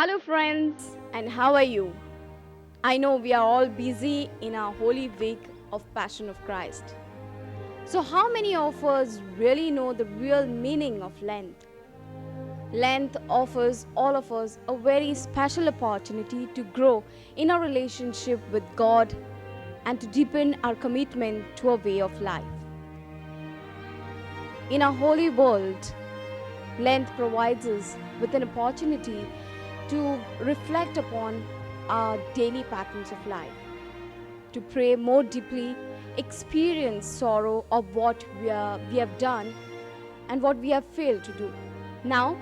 Hello friends, and how are you? I know we are all busy in our Holy Week of Passion of Christ. So how many of us really know the real meaning of Lent? Lent offers all of us a very special opportunity to grow in our relationship with God and to deepen our commitment to a way of life. In our holy world, Lent provides us with an opportunity to reflect upon our daily patterns of life, to pray more deeply, experience sorrow of what we have done and what we have failed to do. Now,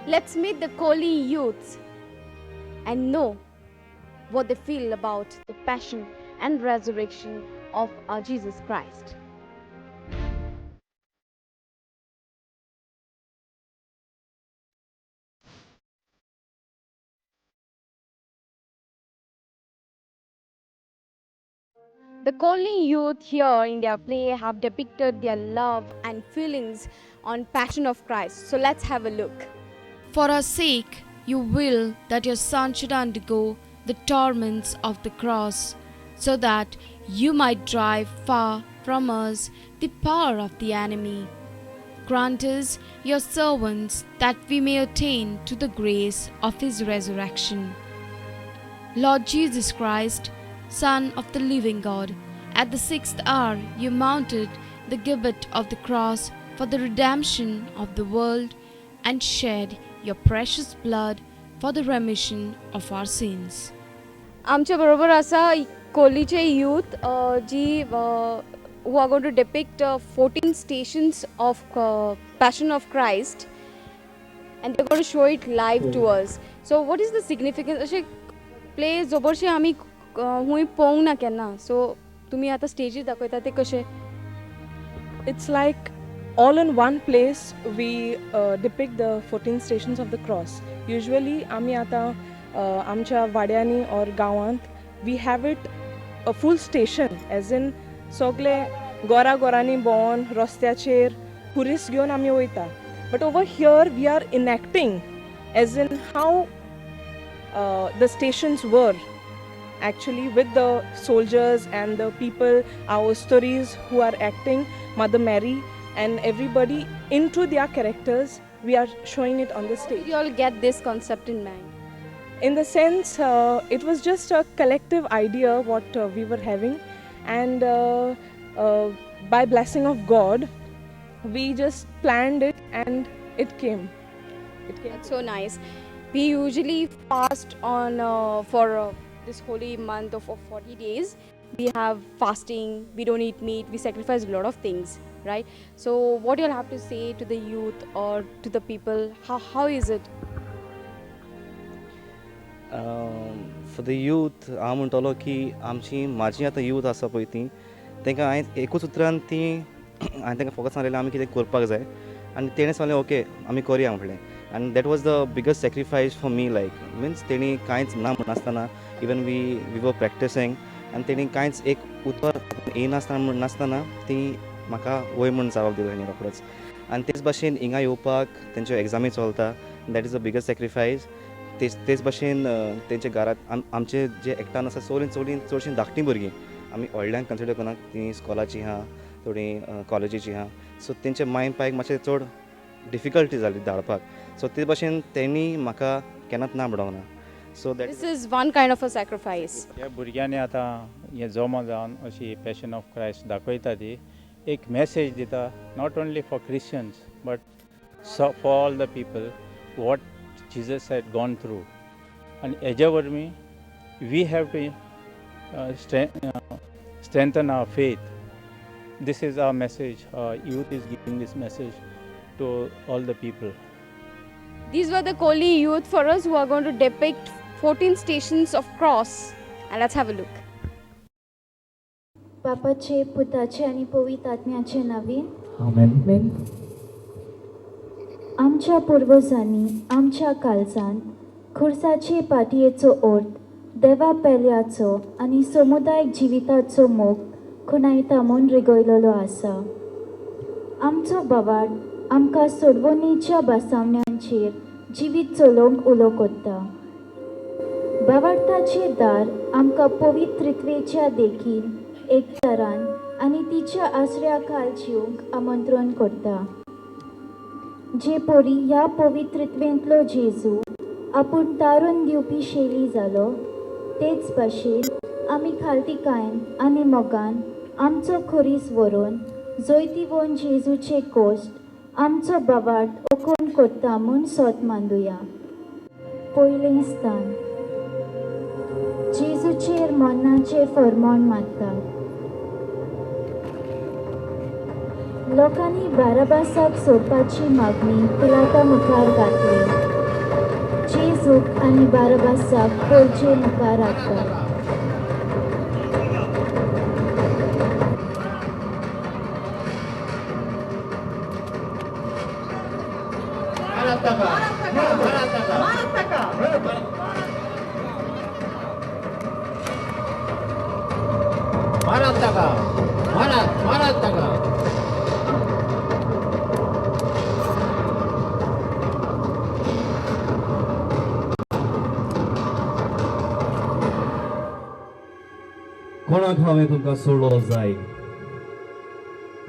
let's meet the Koli youths and know what they feel about the passion and resurrection of our Jesus Christ. The Koli youth here in their play have depicted their love and feelings on Passion of Christ. So let's have a look. For our sake, you will that your Son should undergo the torments of the cross, so that you might drive far from us the power of the enemy. Grant us, your servants, that we may attain to the grace of his resurrection. Lord Jesus Christ, Son of the living God, at the 6th hour you mounted the gibbet of the cross for the redemption of the world and shed your precious blood for the remission of our sins. आमच्या बरोबर आसा कोलीचे youth ji who are going to depict 14 stations of Passion of Christ, and they're going to show it live to us. So what is the significance? अशे play जबरशी आमी हुंय पळोवंक ना केन्ना, so तुमी आतां स्टेजीर दाखयता ते कशें? It's like all in one place we depict the 14 stations of the cross. Usually आमी आतां आमच्या वाड्यांनी or गांवांत we have it a full station, as in सगळे गोरा गोरांनी भोंवन रस्त्याचेर खुरीस घेवन आमी वयता, but over here we are enacting as in how the stations were actually with the soldiers and the people, our stories who are acting, Mother Mary and everybody into their characters, we are showing it on the stage. You all get this concept in mind? In the sense, it was just a collective idea what we were having, and by blessing of God, we just planned it and it came. It came. That's so nice. We usually fast on for this holy month of 40 days. We have fasting, we don't eat meat, we sacrifice a lot of things, right? So what you'll have to say to the youth or to the people, how is it? For the youth हांव म्हणटलो की आमची म्हाजी आतां youth आसा पळय ती तांकां हांवें एकूच उतरान ती हांवें तांकां फकत सांगलेलें आमी कितें करपाक जाय आनी तेणें सांगलें ओके आमी करुया म्हणलें. आनी that was the biggest sacrifice for me, like means तेणी कांयच ना म्हणनासतना, even we were practicing आनी तेणी कांयच एक उतर येयनासतना म्हणनासतना ती म्हाका वय म्हूण जबाब दिलो तेणी रोखडोच. आनी तेच भाशेन हिंगा येवपाक तेंच्यो एग्जामी चलता, that is the biggest sacrifice. तेच भाशेन तेंच्या घरांत आमचे जे एक्टान आसा चोडीं चोडीं चडशीं धाकटीं भुरगीं आमी व्हडल्यांक कन्सिडर करना, तीं स्कॉलाचीं आहा, थोडीं कॉलेजीचीं आहा, सो तेंच्या माय पायक मातशें चड डिफिकल्टी जाली धाडपाक, सो ते भाशेन तेणी म्हाका केन्नाच ना म्हणोंक ना, so that This is one kind of a sacrifice. ह्या भुरग्यांनी आतां हें जमो जावन अशी पॅशन ऑफ क्रायस्ट दाखयता, ती एक मॅसेज दिता, not only for Christians but for all the people, what Jesus had gone through. आनी हेज्या वरवीं we have to strengthen our faith. This is our message. Youth is giving this message to all the people. These were the Koli youth for us who are going to depict 14 stations of cross. And let's have a look. बापाचे, पुताचे आनी पवित्र आत्म्याचे नांवान. आमेन. आमच्या पुर्वजांनी आमच्या काळजांत खुर्साचे पाटयेचो अर्थ देवा पेल्याचो आनी समुदायीक जिविताचो मोग खुणायता म्हूण रिगयलेलो आसा. आमचो भावार्थ आमकां सोडवणीच्या बसावण्यांचेर जिवीत चलोवंक उलो करता. भावार्थाचें दार आमकां पवित्रित्वेच्या देखीन एकचारान आनी तिच्या आसऱ्या खाल जिवंक आमंत्रण करता. जे परी ह्या पवित्रत्वेंतलो जेजू आपूण तारून दिवपी शैली जालो, तेच भाशेन आमी खालतिकायेन आनी मोगान आमचो खुरीस व्हरून जैतिवंत जेजूचे कोश्ट आमचो भावार्थ ओकोन करता म्हूण सोत मांदुया. पयलें स्थान. जेजूचेर मरणाचें फर्मोण मारतात. लोकांनी बाराबासाक सोडपाची मागणी पिलाता मुखार घातली. जेजूक आनी बाराबासाक पोरचे मुखार हाडटात. कोणाक हांवें तुमकां सोडलो जाय?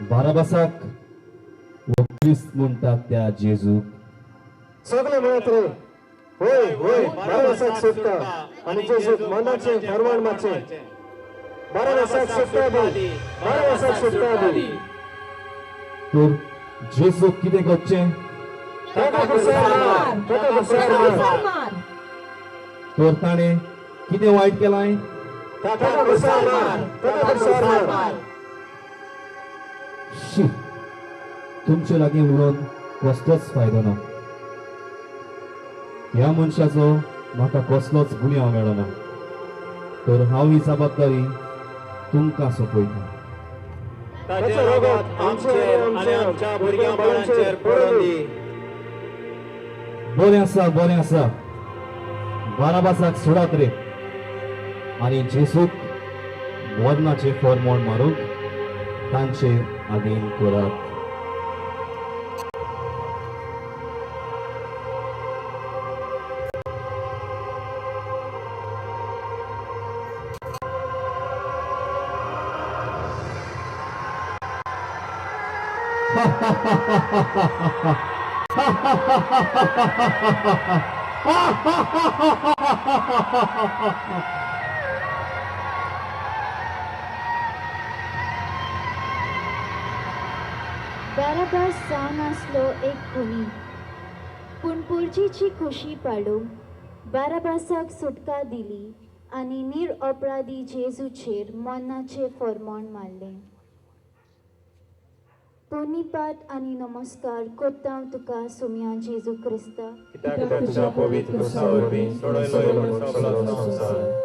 बाराबासाक वो क्रिस्त म्हणटात त्या जेजूक? सगळे म्हणत रे, होय होय, बाराबासाक सोडटा आनी जेजूक मरणाचें फरमाण मारचें. बाराबासाक सुटका दी, बाराबासाक सुटका दी. तर जेजूक कितें करचें? ताका खुर्सार मार, ताका खुर्सार मार. तर ताणें कितें वायट केलां? ताका खुर्सार मार, ताका खुर्सार मार. शी, तुमचे लागीं उलोवन कसलोच फायदो ना. ह्या मनशाचो म्हाका कसलोच गुन्यांव मेळना, तर हांव ही जबाबदारी तुमकां सोंपयतां. ताचें रगत आमचेर आनी आमच्या भुरग्यां बाळांचेर पडूं दी. बरें आसा, बरें आसा. बाराबासाक सोडात रे आनी जेजूक मरणाचें फर्मोण मारूंक तांचे आदीन करात. बाराबास जावन आसलो एक खुनी, पूण पुर्जीची खुशी पाडूंक बाराबासाक सुटका दिली आनी निरअपराधी जेजूचेर मरणाचें फर्मोण मारलें. पोन्नीपाट आनी नमस्कार करता तुका सुम्या जेजू क्रिस्ता, कित्याक तुज्या पवित्र खुर्सा वरवीं सोडयलो म्हूण सगळो संवसार.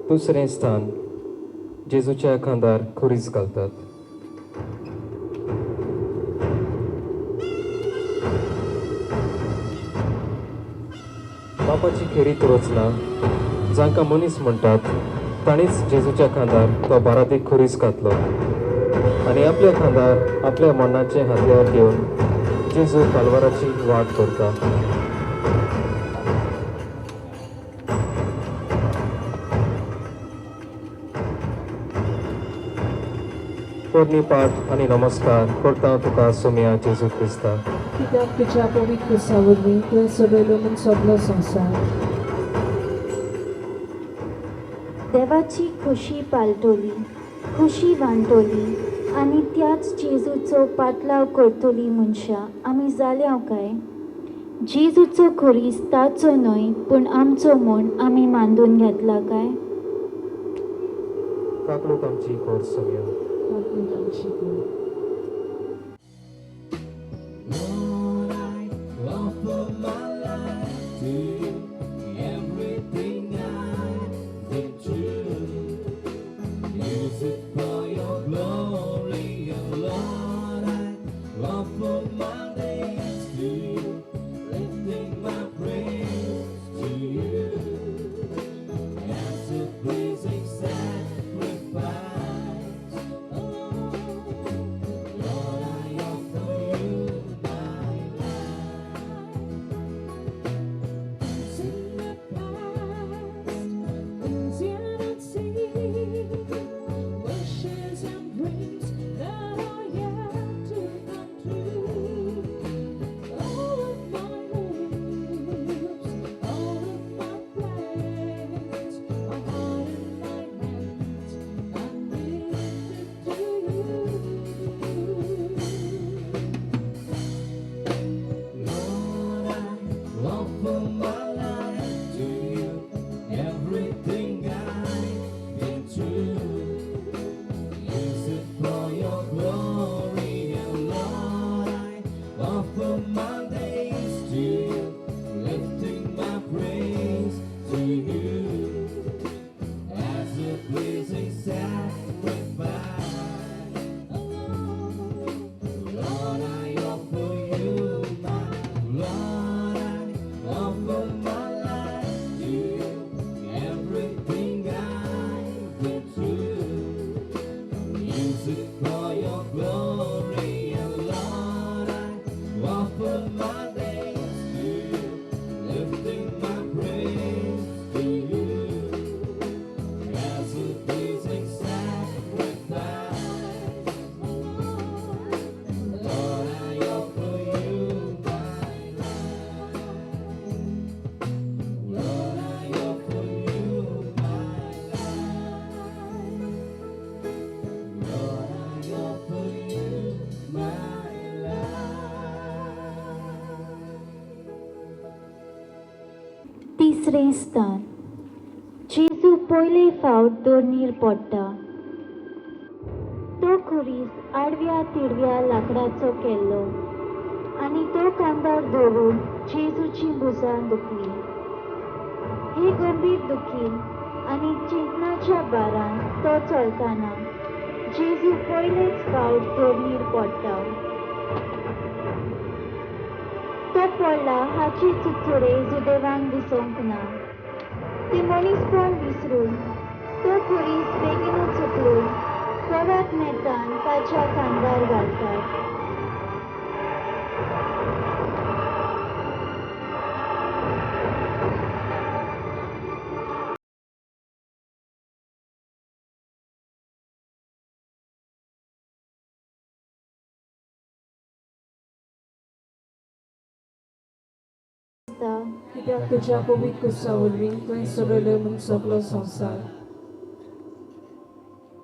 दुसरें स्थान. जेजूच्या खांदार खुरीस घालतात. बापाची खेरीत रचना जांकां मनीस म्हणटात तांणीच जेजूच्या खांदार तो बारादीक खुरीस घातलो आनी आपल्या खांदार आपल्या मरणाचें हत्यार घेवन जेजू कालवाराची वाट करता. पोरणी पाठ आनी नमस्कार करता तुका सोम्या जेजू क्रिस्ता, कित्याक तुज्या पवित्र खुर्सा वरवीं तुवें सोडयलो म्हूण सगळो संवसार. देवाची खुशी पालटोली, खुशी वांटोली आनी त्याच जेजूचो पाटलाव करतली मनशां आमी जाल्या काय? जेजूचो खुरीस ताचो न्हय पूण आमचो म्हूण आमी मांदून घेतला काय? काकलूत आमची कोर सगळ्या. काकलूत आमची कर. Lord, I offer my life to you, everything I've been through. Use it for your glory, and Lord, I offer my days to you, lifting my praise to you as a pleasing sacrifice. Lord, I offer you my life. Things in the past, things yet unseen, wishes and dreams that are yet to come true. All of my hopes, all of my plans, my heart and my hands, I'm lifted to you. Lord, I offer my life to you, everything I've been through. Use it for your glory, and Lord, I offer my days to you, lifting my praise to you as a pleasing sacrifice. Lord, I offer you my, Lord, I offer my life to you, everything I've been through. Use it for your glory, and Lord, I offer my days to you, lifting my praise to you as a pleasing sacrifice. Lord, I offer you my life. Lord, I offer you my life. Lord, I offer you my life. तिसरें स्थान. जेजू पयले फावट दोरणीर पडटा. तो खुरीस आडव्या तिडव्या लांकडाचो केल्लो आनी तो खांदार दवरून जेजूची भुजां दुखली. हे गंभीर दुखीन आनी चिंतनाच्या भारान तो चलतना जेजू पयलेच फावट दोरणीर पडटा. तो पडला हाची चुचुरे जुदेवांक दिसूंक ना. ते मनीसपण विसरून तो खुरीस बेगीनूच उखलून परत नेटान ताच्या खांदार घालतात. कित्याक तुज्या पवित्र कुसा वरवीं तुवें सोडयलो म्हूण सगलो संवसार.